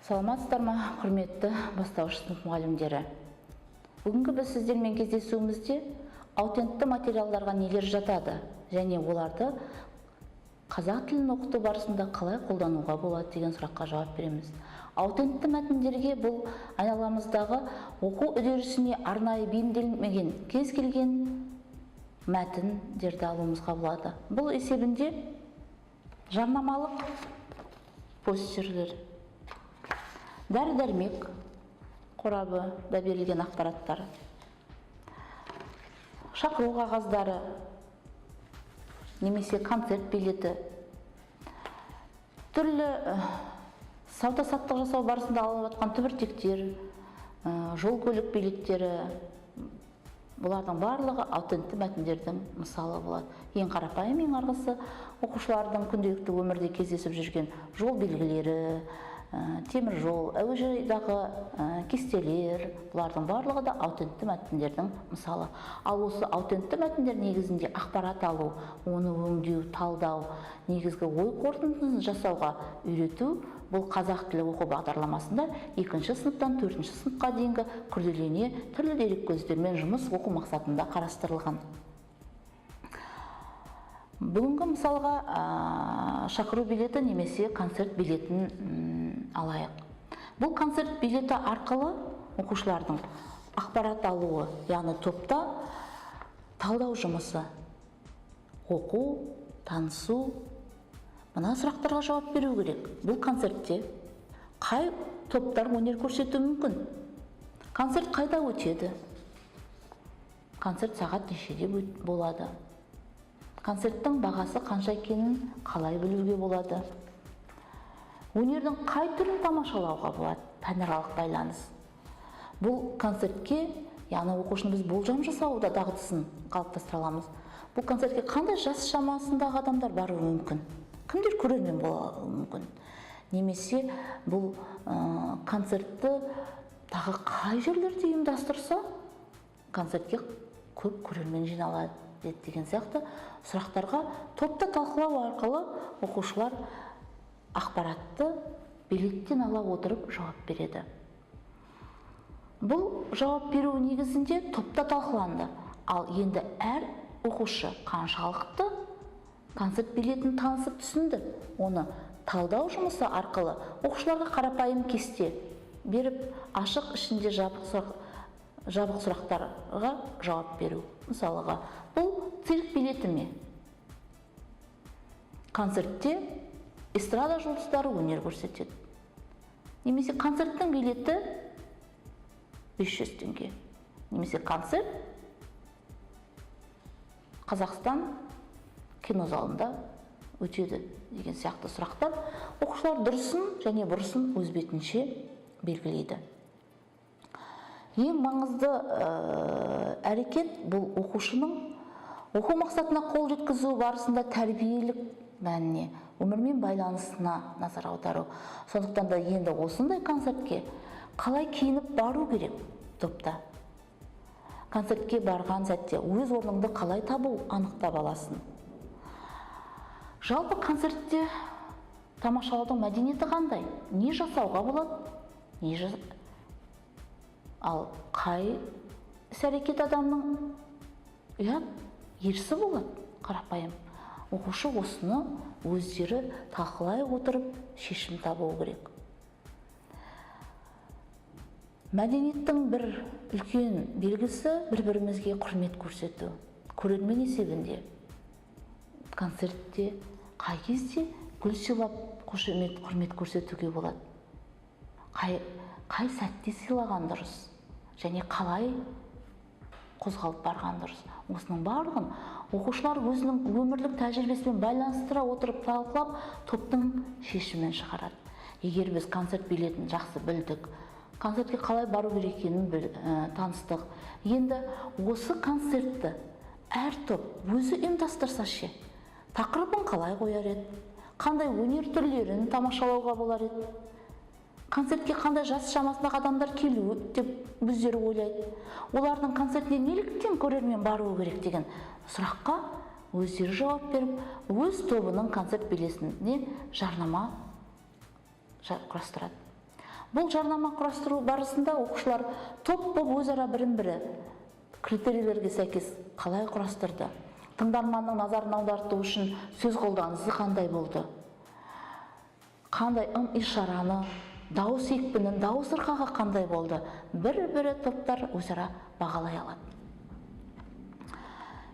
Саламатсыздар ма, құрметті бастауыш сынып мұғалімдері? Бүгінгі біз сіздермен кездесуімізде аутентті материалдарға нелер жатады және оларды қазақ тілін оқыту барысында қалай қолдануға болады деген сұраққа жауап береміз. Аутентті мәтіндерге бұл айналамыздағы оқу үдерісіне арнайы бейімделмеген кез келген мәтіндерді алуымызға болады. Бұл есебінде жарнамалық постерлер, дәрі-дәрмек қорабы да берілген ақпараттар, шақыру қағаздары немесе концерт билеті, түрлі сауда-саттық жасау барысында алынып жатқан түбіртектер, жол көлік билеттері, бұлардың барлығы аутентті мәтіндердің мысалы болады. Ең қарапайым, ең арғысы оқушылардың күнделікті өмірде кездесіп жүрген жол белгілері, темір жол, әуежайдағы кестелер, бұлардың барлығы да аутентті мәтіндердің мысалы. Ал осы аутентті мәтіндер негізінде ақпарат алу, оны өңдеу, талдау, негізгі ой қорытындысын жасауға үйрету бұл қазақ тілі оқу бағдарламасында 2-ші сыныптан 4-ші сыныпқа дейінгі күрделене түрлі дереккөздермен жұмыс оқу мақсатында қарастырылған. Бүгінгі мысалға шақыру билеті немесе концерт билетін алайық. Бұл концерт билеті арқылы оқушылардың ақпарат алуы, яғни топта талдау жұмысы, оқу, танысу, мына сұрақтарға жауап беру керек. Бұл концертте қай топтар өнер көрсетуі мүмкін? Концерт қайда өтеді? Концерт сағат нешеде болады? Концерттің бағасы қанша екенін қалай білуге болады? Өнердің қай түрін тамашалауға болады? Пәнаралық байланыс. Бұл концертке, яғни оқушының біз болжам жасауда дағдысын қалыптастыра аламыз. Бұл концертке қандай жас шамасындағы адамдар баруы мүмкін? Кімдер көрермен болуы мүмкін? Немесе бұл концертті тағы қай жерлерде ұйымдастырса, концертке көп көрермен жиналады деген сияқты сұрақтарға топта талқылау арқылы оқушылар ақпаратты билеттен ала отырып жауап береді. Бұл жауап беру негізінде топта талқыланды. Ал енді әр оқушы қаншалықты концерт билетін танысып түсінді, оны талдау жұмысы арқылы оқушыларға қарапайым кесте беріп, ашық ішінде жабық сұрақтарға жауап беру. Мысалға, бұл цирк билеті ме? Концертте эстрада жұлдыздары өнер көрсетеді. Немесе концерттің билеті 500 теңге. Немесе концерт Қазақстан кинозалында өтеді деген сияқты сұрақтар оқушылар дұрысын және бұрысын өз бетінше белгілейді. Ең маңызды әрекет бұл оқушының оқу мақсатына қол жеткізу барысында тәрбиелік мәніне, өмірмен байланысына назар аудару. Сондықтан да енді осындай концертке қалай киініп бару керек топта? Концертке барған сәтте өз орныңды қалай табу анықтап аласың. Жалпы концертте тамашалаудың мәдениеті қандай? Не жасауға болады? Ал қай іс-әрекет адамның ұят, ерсі болады? Қарапайым. Оқушы осыны өздері талқылай отырып шешім табуы керек. Мәдениеттің бір үлкен белгісі бір-бірімізге құрмет көрсету. Көрермен есебінде концертте қай кезде гүл сыйлап қошемет, құрмет көрсетуге болады? Қай сәтте сыйлаған дұрыс және қалай қозғалып барған дұрыс? Осының барлығын оқушылар өзінің өмірлік тәжірибесімен байланыстыра отырып талқылап, топтың шешімін шығарады. Егер біз концерт билетін жақсы білдік, концертке қалай бару керек екенін таныстық. Енді осы концертті әр топ өзі ұйымдастырса ше, тақырыбын қалай қояр еді? Қандай өнер түрлерін тамашалауға болар еді? Концертке қандай жас шамасындағы адамдар келуі деп өздері ойлайды? Олардың концертіне неліктен көрермен баруы керек деген сұраққа өздері жауап беріп, өз тобының концерт билетіне жарнама құрастырады. Бұл жарнама құрастыру барысында оқушылар топ болып өзара бірін-бірі критерийлерге сәйкес қалай құрастырды, тыңдарманның назарын аударту үшін сөз қолданысы қандай болды, қандай ым-ишараны, дауыс екпінін, дауыс ырғағы қандай болды, бір-бірі топтар өзара бағалай алады.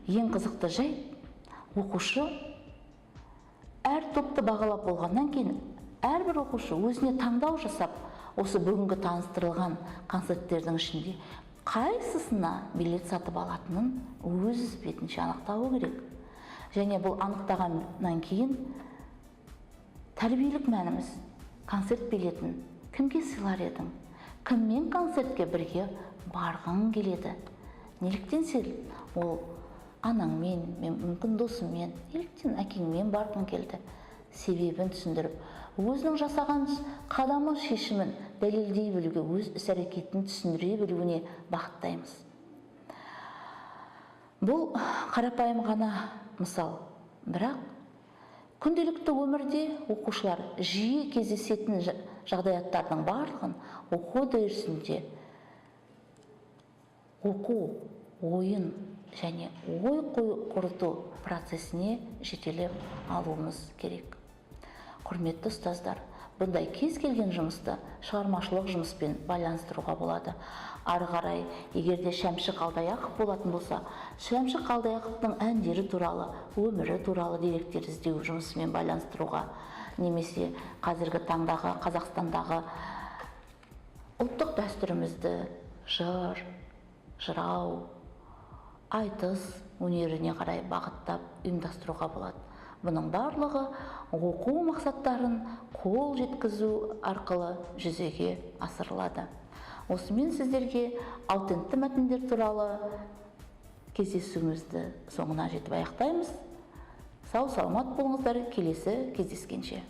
Ең қызықты жай, оқушы әр топты бағалап болғаннан кейін әрбір оқушы өзіне таңдау жасап, осы бүгінгі таныстырылған концерттердің ішінде қайсысына билет сатып алатынын өз бетінше анықтауы керек. Және бұл анықтағаннан кейін тәрбиелік мәніміз: концерт билетін кімге сыйлар едің, кіммен концертке бірге барғың келеді, неліктен сен ол анаңмен, мүмкін досыңмен, неліктен әкеңмен барғың келді, себебін түсіндіріп, өзінің жасаған қадамы шешімін дәлелдей білуге, өз іс-әрекетін түсіндіре білуіне бағыттаймыз. Бұл қарапайым ғана мысал, бірақ күнделікті өмірде оқушылар жиі кездесетін жағдаяттардың барлығын оқу үдерісінде оқу, ойын және ой қорыту процесіне жетелеп алуымыз керек. Құрметті ұстаздар, бұндай кез келген жұмысты шығармашылық жұмыспен байланыстыруға болады. Ары қарай, егер де Шәмші Қалдаяқов болатын болса, Шәмші Қалдаяқовтың әндері туралы, өмірі туралы деректер іздеу жұмысымен байланыстыруға, немесе қазіргі таңдағы Қазақстандағы ұлттық дәстүрімізді жыр, жырау, айтыс өнеріне қарай бағыттап ұйымдастыруға болады. Бұның барлығы оқу мақсаттарын қол жеткізу арқылы жүзеге асырылады. Осымен сіздерге аутентті мәтіндер туралы кездесуімізді соңына жетіп аяқтаймыз. Сау саламат болыңыздар, келесі кездескенше.